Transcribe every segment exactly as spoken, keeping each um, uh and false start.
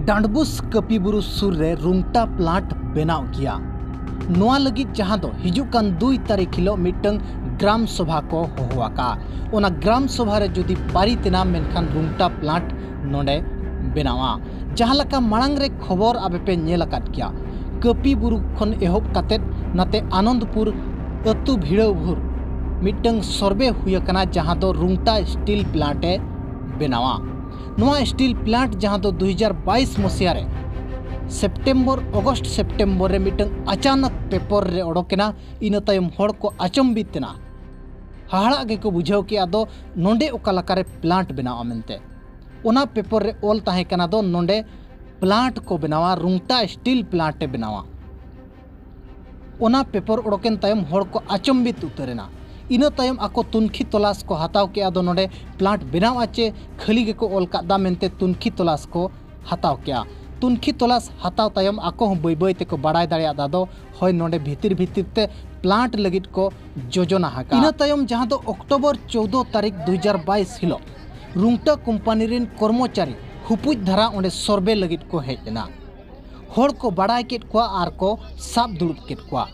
ᱰᱟᱸᱰᱵᱩᱥ ᱠᱟᱹᱯᱤ ᱵᱩᱨᱩ ᱥᱩᱨ ᱨᱮ ᱨᱩᱝᱴᱟ ᱯᱞᱟᱱᱴ ᱵᱮᱱᱟᱣ ᱜᱮᱭᱟ᱾ ᱱᱚᱣᱟ ᱞᱟᱹᱜᱤᱫ ᱡᱟᱦᱟᱸ ᱫᱚ ᱦᱤᱡᱩᱜ ᱠᱟᱱ ᱫᱩᱭ ᱛᱟᱹᱨᱤᱠᱷ ᱦᱤᱞᱳᱜ ᱢᱤᱫᱴᱟᱝ ᱜᱨᱟᱢ ᱥᱚᱵᱷᱟ ᱠᱚ ᱦᱚᱦᱚ ᱟᱠᱟᱫᱼᱟ, ᱚᱱᱟ ᱜᱨᱟᱢ ᱥᱚᱵᱷᱟ ᱨᱮ ᱡᱩᱫᱤ ᱯᱟᱹᱨᱤᱛ ᱮᱱᱟ, ᱢᱮᱱᱠᱷᱟᱱ ᱨᱩᱝᱴᱟ ᱯᱞᱟᱱᱴ ᱱᱚᱰᱮ ᱵᱮᱱᱟᱣᱟ᱾ ᱡᱟᱦᱟᱸ ᱞᱮᱠᱟ ᱢᱟᱲᱟᱝ ᱨᱮ ᱠᱷᱚᱵᱚᱨ ᱟᱯᱮ ᱯᱮ ᱧᱮᱞ ᱟᱠᱟᱫ ᱜᱮᱭᱟ, ᱠᱟᱹᱯᱤ ᱵᱩᱨᱩ ᱠᱷᱚᱱ ᱮᱦᱚᱵ ᱠᱟᱛᱮᱫ ᱱᱟᱛᱮ ᱟᱱᱚᱱᱫᱯᱩᱨ ᱟᱹᱛᱩ ᱵᱷᱤᱲᱟᱹᱣ ᱵᱷᱩᱨ ᱢᱤᱫᱴᱟᱝ ᱥᱚᱨᱵᱷᱮ ᱦᱩᱭ ᱟᱠᱟᱱᱟ, ᱡᱟᱦᱟᱸ ᱫᱚ ᱨᱩᱝᱴᱟ ᱥᱴᱤᱞ ᱯᱞᱟᱱᱴ ᱮ ᱵᱮᱱᱟᱣᱟ᱾ ᱱᱚᱣᱟ ᱥᱴᱤᱞ ᱯᱞᱟᱱᱴ, ᱡᱟᱦᱟᱸ ᱫᱚ ᱫᱩ ᱦᱟᱡᱟᱨ ᱵᱟᱭᱤᱥ ᱢᱚᱥᱤᱦᱟ ᱨᱮ ᱥᱮᱯᱴᱮᱢᱵᱚᱨ, ᱚᱜᱚᱥᱴ ᱥᱮᱯᱴᱮᱢᱵᱚᱨ ᱨᱮ ᱢᱤᱫᱴᱟᱝ ᱟᱪᱟᱱᱚᱠ ᱯᱮᱯᱚᱨ ᱨᱮ ᱚᱰᱚᱠ ᱮᱱᱟ᱾ ᱤᱱᱟᱹ ᱛᱟᱭᱚᱢ ᱦᱚᱲ ᱠᱚ ᱟᱪᱚᱢᱵᱤᱛ ᱮᱱᱟ, ᱦᱟᱦᱟᱲᱟᱜ ᱜᱮᱠᱚ ᱵᱩᱡᱷᱟᱹᱣ ᱠᱮᱫᱼᱟ, ᱫᱚ ᱱᱚᱰᱮ ᱚᱠᱟ ᱞᱮᱠᱟᱨᱮ ᱯᱞᱟᱱᱴ ᱵᱮᱱᱟᱣᱟ ᱢᱮᱱᱛᱮ᱾ ᱚᱱᱟ ᱯᱮᱯᱚᱨ ᱨᱮ ᱚᱞ ᱛᱟᱦᱮᱸ ᱠᱟᱱᱟ, ᱫᱚ ᱱᱚᱰᱮ ᱯᱞᱟᱱᱴ ᱠᱚ ᱵᱮᱱᱟᱣᱟ, ᱨᱩᱝᱴᱟ ᱥᱴᱤᱞ ᱯᱞᱟᱱᱴ ᱮ ᱵᱮᱱᱟᱣᱟ᱾ ᱚᱱᱟ ᱯᱮᱯᱚᱨ ᱚᱰᱚᱠᱮᱱ ᱛᱟᱭᱚᱢ ᱦᱚᱲ ᱠᱚ ᱟᱪᱚᱢᱵᱤᱛ ᱩᱛᱟᱹᱨ ᱮᱱᱟ᱾ ᱤᱱᱟᱹ ᱛᱟᱭᱚᱢ ᱟᱠᱚ ᱛᱩᱱᱠᱷᱤ ᱛᱚᱞᱟᱥ ᱠᱚ ᱦᱟᱛᱟᱣ ᱠᱮᱫᱼᱟ, ᱫᱚ ᱱᱚᱰᱮ ᱯᱞᱟᱱᱴ ᱵᱮᱱᱟᱣᱟ ᱪᱮ ᱠᱷᱟᱹᱞᱤ ᱜᱮᱠᱚ ᱚᱞ ᱠᱟᱫ ᱫᱟ ᱢᱮᱱᱛᱮ ᱛᱩᱱᱠᱷᱤ ᱛᱚᱞᱟᱥ ᱠᱚ ᱦᱟᱛᱟᱣ ᱠᱮᱫᱼᱟ᱾ ᱛᱩᱱᱠᱷᱤ ᱛᱚᱞᱟᱥ ᱦᱟᱛᱟᱣ ᱛᱟᱭᱚᱢ ᱟᱠᱚ ᱦᱚᱸ ᱵᱟᱹᱭ ᱵᱟᱹᱭ ᱛᱮᱠᱚ ᱵᱟᱲᱟᱭ ᱫᱟᱲᱮᱭᱟᱫᱟ, ᱫᱚ ᱦᱳᱭ ᱱᱚᱰᱮ ᱵᱷᱤᱛᱤᱨ ᱵᱷᱤᱛᱤᱨ ᱛᱮ ᱯᱞᱟᱱᱴ ᱞᱟᱹᱜᱤᱫ ᱠᱚ ᱡᱳᱡᱚᱱᱟ ᱟᱠᱟᱫᱼᱟ᱾ ᱤᱱᱟᱹ ᱛᱟᱭᱚᱢ ᱡᱟᱦᱟᱸ ᱫᱚ ᱚᱠᱴᱳᱵᱚᱨ ᱪᱳᱫᱽᱫᱳ ᱛᱟᱹᱨᱤᱠᱷ ᱫᱩ ᱦᱟᱡᱟᱨ ᱵᱟᱭᱤᱥ ᱦᱤᱞᱳᱜ ᱨᱩᱝᱴᱟ ᱠᱳᱢᱯᱟᱱᱤ ᱨᱮᱱ ᱠᱚᱨᱢᱚᱪᱟᱨᱤ ᱦᱩᱯᱩᱡ ᱫᱷᱟᱨᱟ ᱚᱸᱰᱮ ᱥᱚᱨᱵᱷᱮ ᱞᱟᱹᱜᱤᱫ ᱠᱚ ᱦᱮᱡ ᱮᱱᱟ᱾ ᱦᱚᱲ ᱠᱚ ᱵᱟᱲᱟᱭ ᱠᱮᱫ ᱠᱚᱣᱟ ᱟᱨ ᱠᱚ ᱥᱟᱵ ᱫᱩᱲᱩᱵ ᱠᱮᱫ ᱠᱚᱣᱟ᱾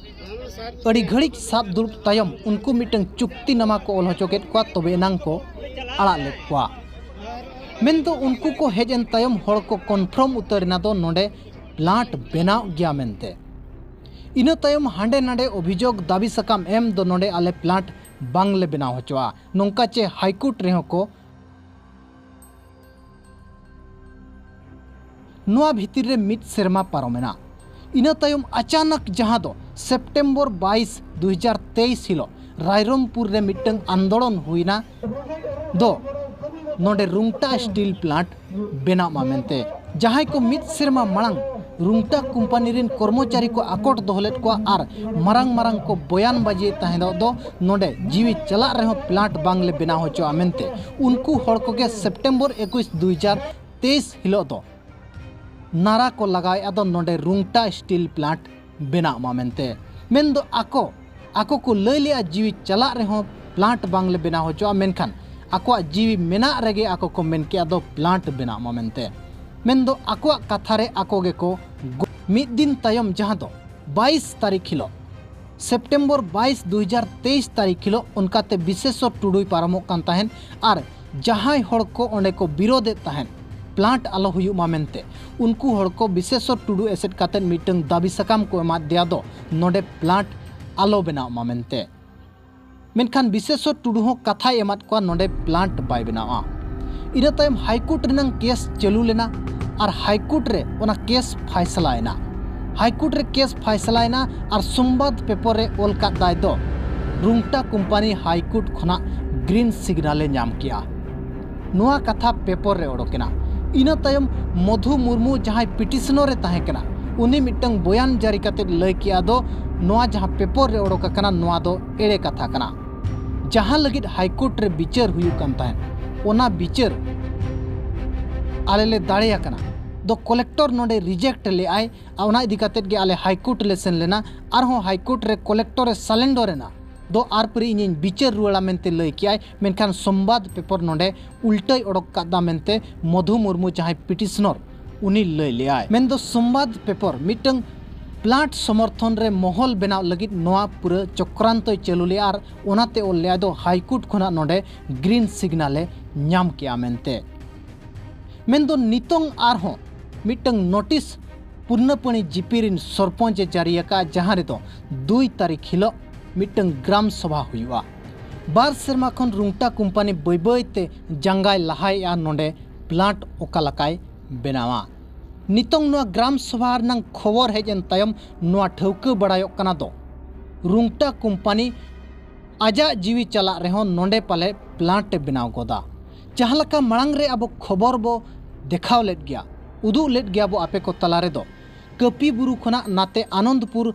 ᱟᱹᱰᱤ ᱜᱷᱟᱹᱲᱤᱡ ᱥᱟᱵ ᱫᱩᱲᱩᱵ ᱛᱟᱭᱚᱢ ᱩᱱᱠᱩ ᱢᱤᱫᱴᱟᱝ ᱪᱩᱠᱛᱤᱱᱟᱢᱟ ᱠᱚ ᱚᱞ ᱦᱚᱪᱚ ᱠᱮᱫ ᱠᱚᱣᱟ, ᱛᱚᱵᱮ ᱮᱱᱟᱝ ᱠᱚ ᱟᱲᱟᱜ ᱞᱮᱫ ᱠᱚᱣᱟ᱾ ᱢᱮᱱᱫᱚ ᱩᱱᱠᱩ ᱠᱚ ᱦᱮᱡ ᱮᱱ ᱛᱟᱭᱚᱢ ᱦᱚᱲ ᱠᱚ ᱠᱚᱱᱯᱷᱟᱨᱢ ᱩᱛᱟᱹᱨ ᱮᱱᱟ, ᱫᱚ ᱱᱚᱰᱮ ᱯᱞᱟᱱᱴ ᱵᱮᱱᱟᱣ ᱜᱮᱭᱟ ᱢᱮᱱᱛᱮ᱾ ᱤᱱᱟᱹ ᱛᱟᱭᱚᱢ ᱦᱟᱸᱰᱮ ᱱᱟᱰᱮ ᱚᱵᱷᱤᱡᱳᱜᱽ ᱫᱟᱹᱵᱤ ᱥᱟᱠᱟᱢ ᱮᱢ, ᱫᱚ ᱱᱚᱰᱮ ᱟᱞᱮ ᱯᱞᱟᱱᱴ ᱵᱟᱝᱞᱮ ᱵᱮᱱᱟᱣ ᱦᱚᱪᱚᱣᱟᱜᱼᱟ, ᱱᱚᱝᱠᱟ ᱪᱮ ᱦᱟᱭᱠᱳᱨᱴ ᱨᱮᱦᱚᱸ ᱠᱚ᱾ ᱱᱚᱣᱟ ᱵᱷᱤᱛᱤᱨ ᱨᱮ ᱢᱤᱫ ᱥᱮᱨᱢᱟ ᱯᱟᱨᱚᱢᱮᱱᱟ᱾ ᱤᱱᱟᱹ ᱛᱟᱭᱚᱢ ᱟᱪᱟᱱᱚᱠ, ᱡᱟᱦᱟᱸ ᱫᱚ ᱥᱮᱯᱴᱮᱢᱵᱚᱨ ᱵᱟᱭᱤᱥ, ᱫᱩ ᱦᱟᱡᱟᱨ ᱛᱮᱭᱤᱥ ᱦᱤᱞᱳᱜ ᱨᱟᱭᱨᱚᱝᱯᱩᱨ ᱨᱮ ᱢᱤᱫᱴᱟᱝ ᱟᱱᱫᱳᱞᱚᱱ ᱦᱩᱭᱱᱟ, ᱫᱚ ᱱᱚᱰᱮ ᱨᱩᱝᱴᱟ ᱥᱴᱤᱞ ᱯᱞᱟᱱᱴ ᱵᱮᱱᱟᱜ ᱢᱟ ᱢᱮᱱᱛᱮ᱾ ᱡᱟᱦᱟᱸᱭ ᱠᱚ ᱢᱤᱫ ᱥᱮᱨᱢᱟ ᱢᱟᱲᱟᱝ ᱨᱩᱝᱴᱟ ᱠᱳᱢᱯᱟᱱᱤ ᱨᱮᱱ ᱠᱚᱨᱢᱚᱪᱟᱨᱤ ᱠᱚ ᱟᱠᱚᱴ ᱫᱚᱦᱚ ᱞᱮᱫ ᱠᱚᱣᱟ ᱟᱨ ᱢᱟᱨᱟᱝ ᱢᱟᱨᱟᱝ ᱠᱚ ᱵᱚᱭᱟᱱ ᱵᱟᱡᱤᱭᱮᱫ ᱛᱟᱦᱮᱸᱫᱚᱜ, ᱫᱚ ᱱᱚᱰᱮ ᱡᱤᱣᱤ ᱪᱟᱞᱟᱜ ᱨᱮᱦᱚᱸ ᱯᱞᱟᱱᱴ ᱵᱟᱝᱞᱮ ᱵᱮᱱᱟᱣ ᱦᱚᱪᱚᱜᱼᱟ ᱢᱮᱱᱛᱮ, ᱩᱱᱠᱩ ᱦᱚᱲ ᱠᱚᱜᱮ ᱥᱮᱯᱴᱮᱢᱵᱚᱨ ᱮᱠᱩᱥ, ᱫᱩ ᱦᱟᱡᱟᱨ ᱛᱮᱭᱤᱥ ᱦᱤᱞᱳᱜ ᱫᱚ ᱱᱟᱨᱟ ᱠᱚ ᱞᱟᱜᱟᱣᱮᱫᱼᱟ, ᱫᱚ ᱱᱚᱰᱮ ᱨᱩᱝᱴᱟ ᱥᱴᱤᱞ ᱯᱞᱟᱱᱴ ᱵᱮᱱᱟᱜ ᱢᱟ ᱢᱮᱱᱛᱮ᱾ ᱢᱮᱱᱫᱚ ᱟᱠᱚ, ᱟᱠᱚ ᱠᱚ ᱞᱟᱹᱭ ᱞᱮᱫᱼᱟ, ᱡᱤᱣᱤ ᱪᱟᱞᱟᱜ ᱨᱮᱦᱚᱸ ᱯᱞᱟᱱᱴ ᱵᱟᱝᱞᱮ ᱵᱮᱱᱟᱣ ᱦᱚᱪᱚᱜᱼᱟ, ᱢᱮᱱᱠᱷᱟᱱ ᱟᱠᱚᱣᱟᱜ ᱡᱤᱣᱤ ᱢᱮᱱᱟᱜ ᱨᱮᱜᱮ ᱟᱠᱚ ᱠᱚ ᱢᱮᱱ ᱠᱮᱫᱼᱟ, ᱫᱚ ᱯᱞᱟᱱᱴ ᱵᱮᱱᱟᱜ ᱢᱟ ᱢᱮᱱᱛᱮ᱾ ᱢᱮᱱᱫᱚ ᱟᱠᱚᱣᱟᱜ ᱠᱟᱛᱷᱟ ᱨᱮ ᱟᱠᱚ ᱜᱮᱠᱚ ᱜᱚ-, ᱢᱤᱫ ᱫᱤᱱ ᱛᱟᱭᱚᱢ, ᱡᱟᱦᱟᱸ ᱫᱚ ᱵᱟᱭᱤᱥ ᱛᱟᱹᱨᱤᱠᱷ ᱦᱤᱞᱳᱜ, ᱥᱮᱯᱴᱮᱢᱵᱚᱨ ᱵᱟᱭᱤᱥ, ᱫᱩ ᱦᱟᱡᱟᱨ ᱛᱮᱭᱤᱥ ᱛᱟᱹᱨᱤᱠᱷ ᱦᱤᱞᱳᱜ, ᱚᱱᱠᱟᱛᱮ ᱵᱤᱥᱮᱥᱚᱨ ᱴᱩᱰᱩᱭ ᱯᱟᱨᱚᱢᱚᱜ ᱠᱟᱱ ᱛᱟᱦᱮᱸᱫ᱾ ᱟᱨ ᱡᱟᱦᱟᱸᱭ ᱦᱚᱲ ᱠᱚ ᱚᱸᱰᱮ ᱠᱚ ᱵᱤᱨᱳᱫᱮᱫ ᱛᱟᱦᱮᱸᱫ ᱯᱞᱟᱱᱴ ᱟᱞᱚ ᱦᱩᱭᱩᱜ ᱢᱟ ᱢᱮᱱᱛᱮ, ᱩᱱᱠᱩ ᱦᱚᱲ ᱠᱚ ᱵᱤᱥᱮᱥᱚᱨ ᱴᱩᱰᱩ ᱮᱥᱮᱫ ᱠᱟᱛᱮᱫ ᱢᱤᱫᱴᱟᱝ ᱫᱟᱹᱵᱤ ᱥᱟᱠᱟᱢ ᱠᱚ ᱮᱢᱟᱫᱮᱭᱟ ᱫᱚ ᱱᱚᱰᱮ ᱯᱞᱟᱱᱴ ᱟᱞᱚ ᱵᱮᱱᱟᱣ ᱢᱟ ᱢᱮᱱᱛᱮ᱾ ᱢᱮᱱᱠᱷᱟᱱ ᱵᱤᱥᱮᱥᱚᱨ ᱴᱩᱰᱩ ᱦᱚᱸ ᱠᱟᱛᱷᱟᱭ ᱮᱢᱟᱫ ᱠᱚᱣᱟ ᱱᱚᱰᱮ ᱯᱞᱟᱱᱴ ᱵᱟᱭ ᱵᱮᱱᱟᱣᱟ᱾ ᱤᱱᱟᱹ ᱛᱟᱭᱚᱢ ᱦᱟᱭᱠᱳᱨᱴ ᱨᱮᱱᱟᱝ ᱠᱮᱥ ᱪᱟᱹᱞᱩ ᱞᱮᱱᱟ ᱟᱨ ᱦᱟᱭᱠᱳᱨᱴ ᱨᱮ ᱚᱱᱟ ᱠᱮᱥ ᱯᱷᱟᱭᱥᱟᱞᱟ ᱮᱱᱟ᱾ ᱦᱟᱭᱠᱳᱨᱴ ᱨᱮ ᱠᱮᱥ ᱯᱷᱟᱭᱥᱟᱞᱟ ᱮᱱᱟ ᱟᱨ ᱥᱳᱢᱵᱟᱫ ᱯᱮᱯᱚᱨ ᱨᱮ ᱚᱞ ᱠᱟᱫ ᱫᱟᱭ ᱫᱚ ᱨᱩᱝᱴᱟ ᱠᱳᱢᱯᱟᱱᱤ ᱦᱟᱭᱠᱳᱨᱴ ᱠᱷᱚᱱᱟᱜ ᱜᱨᱤᱱ ᱥᱤᱜᱽᱱᱟᱞ ᱮ ᱧᱟᱢ ᱠᱮᱜᱼᱟ᱾ ᱱᱚᱣᱟ ᱠᱟᱛᱷᱟ ᱯᱮᱯᱚᱨ ᱨᱮ ᱚᱰᱚᱠ ᱮᱱᱟ᱾ ᱤᱱᱟᱹ ᱛᱟᱭᱚᱢ ᱢᱚᱫᱷᱩ ᱢᱩᱨᱢᱩ, ᱡᱟᱦᱟᱸᱭ ᱯᱤᱴᱤᱥᱚᱱᱚᱨ ᱮ ᱛᱟᱦᱮᱸ ᱠᱟᱱᱟ, ᱩᱱᱤ ᱢᱤᱫᱴᱟᱝ ᱵᱚᱭᱟᱱ ᱡᱟᱹᱨᱤ ᱠᱟᱛᱮ ᱞᱟᱹᱭ ᱠᱮᱜᱼᱟ ᱫᱚ ᱱᱚᱣᱟ ᱡᱟᱦᱟᱸ ᱯᱮᱯᱚᱨ ᱨᱮ ᱚᱰᱚᱠ ᱟᱠᱟᱱᱟ, ᱱᱚᱣᱟ ᱫᱚ ᱮᱲᱮ ᱠᱟᱛᱷᱟ ᱠᱟᱱᱟ᱾ ᱡᱟᱦᱟᱸ ᱞᱟᱹᱜᱤᱫ ᱦᱟᱭᱠᱳᱨᱴ ᱨᱮ ᱵᱤᱪᱟᱹᱨ ᱦᱩᱭᱩᱜ ᱠᱟᱱ ᱛᱟᱦᱮᱸᱫ, ᱚᱱᱟ ᱵᱤᱪᱟᱹᱨ ᱟᱞᱮ ᱞᱮ ᱫᱟᱲᱮ ᱟᱠᱟᱱᱟ ᱫᱚ ᱠᱚᱞᱮᱠᱴᱚᱨ ᱱᱚᱰᱮ ᱨᱤᱡᱮᱠᱴ ᱞᱮᱜᱼᱟᱭ᱾ ᱟᱨ ᱚᱱᱟ ᱤᱫᱤ ᱠᱟᱛᱮᱫ ᱜᱮ ᱟᱞᱮ ᱦᱟᱭᱠᱳᱨᱴ ᱞᱮ ᱥᱮᱱ ᱞᱮᱱᱟ᱾ ᱟᱨᱦᱚᱸ ᱦᱟᱭᱠᱳᱨᱴ ᱨᱮ ᱠᱚᱞᱮᱠᱴᱚᱨ ᱮ ᱥᱟᱞᱮᱱᱰᱚᱨ ᱮᱱᱟ ᱫᱚ ᱟᱨ ᱯᱟᱹᱨᱤ ᱤᱧᱤᱧ ᱵᱤᱪᱟᱹᱨ ᱨᱩᱣᱟᱹᱲᱟ ᱢᱮᱱᱛᱮ ᱞᱟᱹᱭ ᱠᱮᱜᱼᱟᱭ᱾ ᱢᱮᱱᱠᱷᱟᱱ ᱥᱳᱢᱵᱟᱫ ᱯᱮᱯᱚᱨ ᱱᱚᱰᱮ ᱩᱞᱴᱟᱹᱭ ᱚᱰᱚᱠ ᱠᱟᱫᱟ ᱢᱮᱱᱛᱮ ᱢᱚᱫᱷᱩ ᱢᱩᱨᱢᱩ, ᱡᱟᱦᱟᱸᱭ ᱯᱤᱴᱤᱥᱚᱱᱚᱨ, ᱩᱱᱤ ᱞᱟᱹᱭ ᱞᱮᱜᱼᱟᱭ᱾ ᱢᱮᱱᱫᱚ ᱥᱳᱢᱵᱟᱫ ᱯᱮᱯᱚᱨ ᱢᱤᱫᱴᱟᱝ ᱯᱞᱟᱱᱴ ᱥᱚᱢᱚᱨᱛᱷᱚᱱ ᱨᱮ ᱢᱚᱦᱚᱞ ᱵᱮᱱᱟᱣ ᱞᱟᱹᱜᱤᱫ ᱱᱚᱣᱟ ᱯᱩᱨᱟᱹ ᱪᱚᱠᱨᱟᱱᱛᱚᱭ ᱪᱟᱹᱞᱩ ᱞᱮᱜᱼᱟ ᱟᱨ ᱚᱱᱟᱛᱮ ᱚᱞ ᱞᱮᱜᱼᱟ ᱫᱚ ᱦᱟᱭᱠᱳᱨᱴ ᱠᱷᱚᱱᱟᱜ ᱱᱚᱰᱮ ᱜᱨᱤᱱ ᱥᱤᱜᱽᱱᱟᱞ ᱮ ᱧᱟᱢ ᱠᱮᱜᱼᱟ ᱢᱮᱱᱛᱮ᱾ ᱢᱮᱱᱫᱚ ᱱᱤᱛᱚᱝ ᱟᱨᱦᱚᱸ ᱢᱤᱫᱴᱟᱝ ᱱᱳᱴᱤᱥ ᱯᱩᱨᱱᱟᱯᱟᱹᱱᱤ ᱡᱤᱯᱤ ᱨᱤᱱ ᱥᱚᱨᱯᱚᱧᱪ ᱮ ᱡᱟᱹᱨᱤ ᱟᱠᱟᱫᱼᱟ, ᱡᱟᱦᱟᱸ ᱨᱮᱫᱚ ᱫᱩᱭ ᱛᱟᱹᱨᱤᱠᱷ ᱦᱤᱞᱳᱜ ᱢᱤᱫᱴᱟᱝ ᱜᱨᱟᱢ ᱥᱚᱵᱷᱟ ᱦᱩᱭᱩᱜᱼᱟ᱾ ᱵᱟᱨ ᱥᱮᱨᱢᱟ ᱠᱷᱚᱱ ᱨᱩᱝᱴᱟ ᱠᱳᱢᱯᱟᱱᱤ ᱵᱟᱹᱭ ᱵᱟᱹᱭ ᱛᱮ ᱡᱟᱸᱜᱟᱭ ᱞᱟᱦᱟᱭᱮᱜᱼᱟ ᱱᱚᱰᱮ ᱯᱞᱟᱱᱴ ᱚᱠᱟ ᱞᱮᱠᱟᱭ ᱵᱮᱱᱟᱣᱟ᱾ ᱱᱤᱛᱚᱝ ᱱᱚᱣᱟ ᱜᱨᱟᱢ ᱥᱚᱵᱷᱟ ᱨᱮᱱᱟᱝ ᱠᱷᱚᱵᱚᱨ ᱦᱮᱡ ᱮᱱ ᱛᱟᱭᱚᱢ ᱱᱚᱣᱟ ᱴᱷᱟᱹᱣᱠᱟᱹ ᱵᱟᱲᱟᱭᱚᱜ ᱠᱟᱱᱟ ᱫᱚ ᱨᱩᱝᱴᱟ ᱠᱳᱢᱯᱟᱱᱤ ᱟᱡᱟᱜ ᱡᱤᱣᱤ ᱪᱟᱞᱟᱜ ᱨᱮᱦᱚᱸ ᱱᱚᱰᱮ ᱯᱟᱞᱮ ᱯᱞᱟᱱᱴ ᱮ ᱵᱮᱱᱟᱣ ᱜᱚᱫᱟ᱾ ᱡᱟᱦᱟᱸ ᱞᱮᱠᱟ ᱢᱟᱲᱟᱝ ᱨᱮ ᱟᱵᱚ ᱠᱷᱚᱵᱚᱨ ᱵᱚ ᱫᱮᱠᱷᱟᱣ ᱞᱮᱫ ᱜᱮᱭᱟ, ᱩᱫᱩᱜ ᱞᱮᱫ ᱜᱮᱭᱟ ᱵᱚ ᱟᱯᱮ ᱠᱚ ᱛᱟᱞᱟ ᱨᱮᱫᱚ, ᱠᱟᱹᱯᱤ ᱵᱩᱨᱩ ᱠᱷᱚᱱᱟᱜ ᱱᱟᱛᱮ ᱟᱱᱚᱱᱫᱯᱩᱨ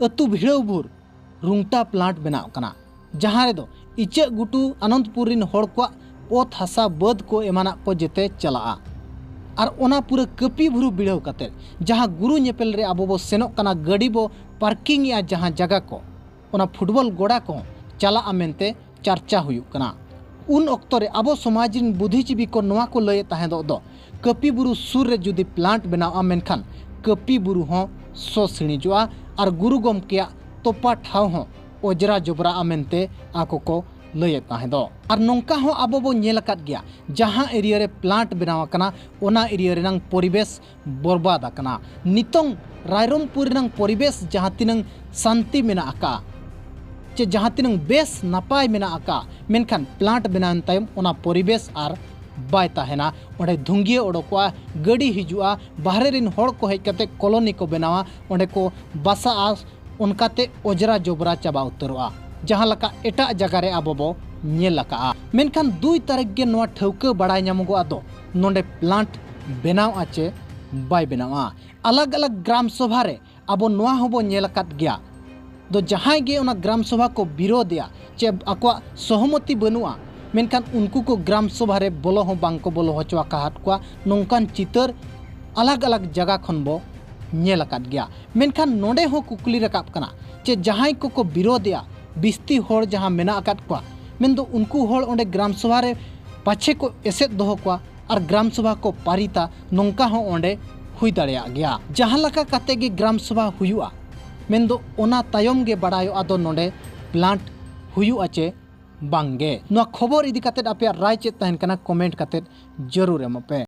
ᱟᱹᱛᱩ ᱵᱷᱤᱲᱟᱹᱣ ᱵᱷᱩᱨ ᱨᱩᱝᱴᱟ ᱯᱞᱟᱱᱴ ᱵᱮᱱᱟᱜ ᱠᱟᱱᱟ, ᱡᱟᱦᱟᱸ ᱨᱮᱫᱚ ᱤᱪᱟᱹᱜ ᱜᱷᱩᱴᱩ ᱟᱱᱚᱱᱫᱯᱩᱨ ᱨᱤᱱ ᱦᱚᱲ ᱠᱚᱣᱟᱜ ᱚᱛ ᱦᱟᱥᱟ ᱵᱟᱹᱫᱽ ᱠᱚ ᱮᱢᱟᱱᱟᱜ ᱠᱚ ᱡᱮᱛᱮ ᱪᱟᱞᱟᱜᱼᱟ᱾ ᱟᱨ ᱚᱱᱟ ᱯᱩᱨᱟᱹ ᱠᱟᱹᱯᱤ ᱵᱷᱩᱨᱩ ᱵᱷᱤᱲᱟᱹᱣ ᱠᱟᱛᱮ ᱡᱟᱦᱟᱸ ᱜᱩᱨᱩ ᱧᱮᱯᱮᱞ ᱨᱮ ᱟᱵᱚ ᱵᱚ ᱥᱮᱱᱚᱜ ᱠᱟᱱᱟ, ᱜᱟᱹᱰᱤ ᱵᱚ ᱯᱟᱨᱠᱤᱝ ᱮᱜᱼᱟ ᱡᱟᱦᱟᱸ ᱡᱟᱭᱜᱟ ᱠᱚ, ᱚᱱᱟ ᱯᱷᱩᱴᱵᱚᱞ ᱜᱚᱰᱟ ᱠᱚᱦᱚᱸ ᱪᱟᱞᱟᱜᱼᱟ ᱢᱮᱱᱛᱮ ᱪᱟᱨᱪᱟ ᱦᱩᱭᱩᱜ ᱠᱟᱱᱟ᱾ ᱩᱱ ᱚᱠᱛᱚ ᱨᱮ ᱟᱵᱚ ᱥᱚᱢᱟᱡᱽ ᱨᱤᱱ ᱵᱩᱫᱷᱤᱡᱤᱵᱤ ᱠᱚ ᱱᱚᱣᱟ ᱠᱚ ᱞᱟᱹᱭᱮᱫ ᱛᱟᱦᱮᱸᱫᱚᱜ ᱫᱚ, ᱠᱟᱹᱯᱤ ᱵᱩᱨᱩ ᱥᱩᱨ ᱨᱮ ᱡᱩᱫᱤ ᱯᱞᱟᱱᱴ ᱵᱮᱱᱟᱣᱜᱼᱟ, ᱢᱮᱱᱠᱷᱟᱱ ᱠᱟᱹᱯᱤ ᱵᱩᱨᱩ ᱦᱚᱸ ᱥᱚ ᱥᱤᱬᱤᱡᱚᱜᱼᱟ ᱟᱨ ᱜᱩᱨᱩ ᱜᱚᱢᱠᱮᱭᱟᱜ ᱛᱚᱯᱟ ᱴᱷᱟᱶ ᱦᱚᱸ ᱚᱡᱽᱨᱟ ᱡᱚᱵᱽᱨᱟᱜᱼᱟ ᱢᱮᱱᱛᱮ ᱟᱠᱚ ᱠᱚ ᱞᱟᱹᱭᱮᱫ ᱛᱟᱦᱮᱸᱫᱚᱜ᱾ ᱟᱨ ᱱᱚᱝᱠᱟ ᱦᱚᱸ ᱟᱵᱚ ᱵᱚ ᱧᱮᱞ ᱟᱠᱟᱫ ᱜᱮᱭᱟ, ᱡᱟᱦᱟᱸ ᱮᱨᱤᱭᱟ ᱨᱮ ᱯᱞᱟᱱᱴ ᱵᱮᱱᱟᱣ ᱟᱠᱟᱱᱟ, ᱚᱱᱟ ᱮᱨᱤᱭᱟ ᱨᱮᱱᱟᱝ ᱯᱚᱨᱤᱵᱮᱥ ᱵᱚᱨᱵᱟᱫ ᱟᱠᱟᱱᱟ᱾ ᱱᱤᱛᱚᱝ ᱨᱟᱭᱨᱚᱝᱯᱩᱨ ᱨᱮᱱᱟᱝ ᱯᱚᱨᱤᱵᱮᱥ ᱡᱟᱦᱟᱸ ᱛᱤᱱᱟᱹᱝ ᱥᱟᱱᱛᱤ ᱢᱮᱱᱟᱜ ᱟᱠᱟᱫᱼᱟ, ᱪᱮ ᱡᱟᱦᱟᱸ ᱛᱤᱱᱟᱹᱝ ᱵᱮᱥ ᱱᱟᱯᱟᱭ ᱢᱮᱱᱟᱜ ᱟᱠᱟᱫᱼᱟ, ᱢᱮᱱᱠᱷᱟᱱ ᱯᱞᱟᱱᱴ ᱵᱮᱱᱟᱣᱮᱱ ᱛᱟᱭᱚᱢ ᱚᱱᱟ ᱯᱚᱨᱤᱵᱮᱥ ᱟᱨ ᱵᱟᱭ ᱛᱟᱦᱮᱱᱟ᱾ ᱚᱸᱰᱮ ᱫᱷᱩᱝᱜᱤᱭᱟᱹ ᱚᱰᱚᱠᱚᱜᱼᱟ, ᱜᱟᱹᱰᱤ ᱦᱤᱡᱩᱜᱼᱟ, ᱵᱟᱦᱨᱮ ᱨᱮᱱ ᱦᱚᱲ ᱠᱚ ᱦᱮᱡ ᱠᱟᱛᱮ ᱠᱚᱞᱚᱱᱤ ᱠᱚ ᱵᱮᱱᱟᱣᱟ, ᱚᱸᱰᱮ ᱠᱚ ᱵᱟᱥᱟᱜᱼᱟ, ᱚᱱᱠᱟᱛᱮ ᱚᱡᱽᱨᱟ ᱡᱚᱵᱽᱨᱟ ᱪᱟᱵᱟ ᱩᱛᱟᱹᱨᱚᱜᱼᱟ, ᱡᱟᱦᱟᱸ ᱞᱮᱠᱟ ᱮᱴᱟᱜ ᱡᱟᱭᱜᱟ ᱨᱮ ᱟᱵᱚ ᱵᱚ ᱧᱮᱞ ᱟᱠᱟᱜᱼᱟ᱾ ᱢᱮᱱᱠᱷᱟᱱ ᱫᱩᱭ ᱛᱟᱹᱨᱤᱠᱷ ᱜᱮ ᱱᱚᱣᱟ ᱴᱷᱟᱹᱣᱠᱟᱹ ᱵᱟᱲᱟᱭ ᱧᱟᱢᱚᱜᱚᱜᱼᱟ ᱫᱚ, ᱱᱚᱰᱮ ᱯᱞᱟᱱᱴ ᱵᱮᱱᱟᱣᱜᱼᱟ ᱪᱮ ᱵᱟᱭ ᱵᱮᱱᱟᱣᱟ᱾ ᱟᱞᱟᱜᱽ ᱟᱞᱟᱜᱽ ᱜᱨᱟᱢ ᱥᱚᱵᱷᱟ ᱨᱮ ᱟᱵᱚ ᱱᱚᱣᱟ ᱦᱚᱸᱵᱚ ᱧᱮᱞ ᱟᱠᱟᱫ ᱜᱮᱭᱟ ᱫᱚ, ᱡᱟᱦᱟᱸᱭ ᱜᱮ ᱚᱱᱟ ᱜᱨᱟᱢ ᱥᱚᱵᱷᱟ ᱠᱚ ᱵᱤᱨᱳᱫᱷᱮᱜᱼᱟ ᱪᱮ ᱟᱠᱚᱣᱟᱜ ᱥᱚᱦᱚᱢᱚᱛᱤ ᱵᱟᱹᱱᱩᱜᱼᱟ, ᱢᱮᱱᱠᱷᱟᱱ ᱩᱱᱠᱩ ᱠᱚ ᱜᱨᱟᱢ ᱥᱚᱵᱷᱟ ᱨᱮ ᱵᱚᱞᱚ ᱦᱚᱸ ᱵᱟᱝ ᱠᱚ ᱵᱚᱞᱚ ᱦᱚᱪᱚ ᱟᱠᱟᱫ ᱠᱚᱣᱟ, ᱱᱚᱝᱠᱟᱱ ᱪᱤᱛᱟᱹᱨ ᱟᱞᱟᱜᱽ ᱟᱞᱟᱜᱽ ᱡᱟᱭᱜᱟ ᱠᱷᱚᱱ ᱵᱚ ᱧᱮᱞ ᱟᱠᱟᱫ ᱜᱮᱭᱟ᱾ ᱢᱮᱱᱠᱷᱟᱱ ᱱᱚᱰᱮ ᱦᱚᱸ ᱠᱩᱠᱞᱤ ᱨᱟᱠᱟᱵ ᱠᱟᱱᱟ ᱡᱮ ᱡᱟᱦᱟᱸᱭ ᱠᱚᱠᱚ ᱵᱤᱨᱳᱫᱷᱮᱜᱼᱟ, ᱵᱤᱥᱛᱤ ᱦᱚᱲ ᱡᱟᱦᱟᱸ ᱢᱮᱱᱟᱜ ᱟᱠᱟᱫ ᱠᱚᱣᱟ, ᱢᱮᱱᱫᱚ ᱩᱱᱠᱩ ᱦᱚᱲ ᱚᱸᱰᱮ ᱜᱨᱟᱢ ᱥᱚᱵᱷᱟ ᱨᱮ ᱯᱟᱪᱷᱮ ᱠᱚ ᱮᱥᱮᱫ ᱫᱚᱦᱚ ᱠᱚᱣᱟ ᱟᱨ ᱜᱨᱟᱢ ᱥᱚᱵᱷᱟ ᱠᱚ ᱯᱟᱨᱤᱛᱟ, ᱱᱚᱝᱠᱟ ᱦᱚᱸ ᱚᱸᱰᱮ ᱦᱩᱭ ᱫᱟᱲᱮᱭᱟᱜ ᱜᱮᱭᱟ᱾ ᱡᱟᱦᱟᱸ ᱞᱮᱠᱟ ᱠᱟᱛᱮ ᱜᱮ ᱜᱨᱟᱢ ᱥᱚᱵᱷᱟ ᱦᱩᱭᱩᱜᱼᱟ, ᱢᱮᱱᱫᱚ ᱚᱱᱟ ᱛᱟᱭᱚᱢ ᱜᱮ ᱵᱟᱲᱟᱭᱚᱜᱼᱟ ᱫᱚ ᱱᱚᱰᱮ ᱯᱞᱟᱱᱴ ᱦᱩᱭᱩᱜᱼᱟ ᱪᱮ ᱵᱟᱝ ᱜᱮ᱾ ᱱᱚᱣᱟ ᱠᱷᱚᱵᱚᱨ ᱤᱫᱤ ᱠᱟᱛᱮ ᱟᱯᱮᱭᱟᱜ ᱨᱟᱭ ᱪᱮᱫ ᱛᱟᱦᱮᱱ ᱠᱟᱱᱟ, ᱠᱚᱢᱮᱱᱴ ᱠᱟᱛᱮ ᱡᱟᱹᱨᱩᱲ ᱮᱢᱚᱜ ᱯᱮ᱾